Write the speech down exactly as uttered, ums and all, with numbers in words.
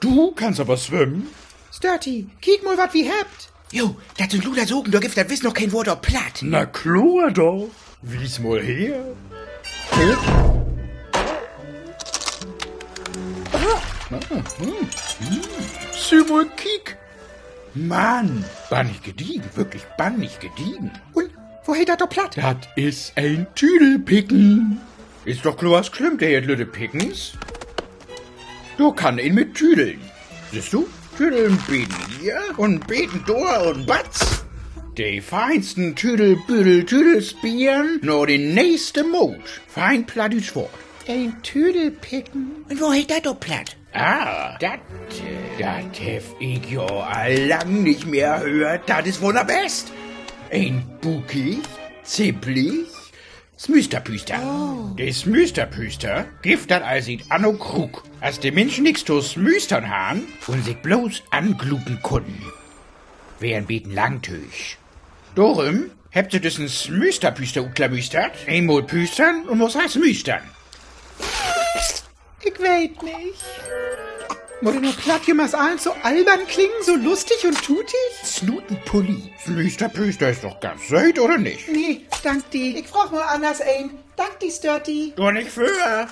Du kannst aver swimmen. Störti, kiek mal, wat wi hebbt. Jo, dat sünd luter Saken, dor gifft dat wiss noch keen Woort op Platt. Na klor doch. Wies mal her. Süh mal, kiek. Mann, bannig gediegen, würklich bannig gediegen. Un wo heet dat op Platt? Dat is en Tüdelpicken. Is doch klor as Klümp, de heet lütte Pickens. Dor kann een mit tüdeln. Sühst du? Tüdel, en beten hier un en beten dor un batz. De feinsten Tüdelbüdel-Tüdelspieren na de neegste Mood. Fein plattdüütsch Woort. En Tüdelpicken. Un wo heet dat op Platt? Ah, dat, dat heff ik jo al lang nich mehr höört. Dat is wunnerbest. En buckig, zipplig Smüsterpüster. De Smüsterpüster gifft dat al siet anno Kruuk, as de Minschen nix to smüstern harrn un sik blots anglupen kunnen. Weer en beten langtöög. Dorüm hebbt se düssen Smüsterpüster utklamüstert: eenmal püstern un mos heißt smüstern. Ik weet nich. Mutt denn op Platt jümmers allens so albern klingen, so lustig un tutig? Snutenpulli. Smüsterpüster is doch ganz sööt, oder nich? Nee, dank di. Ik fraag mal anners een. Dank di, Störti. Dor nich för.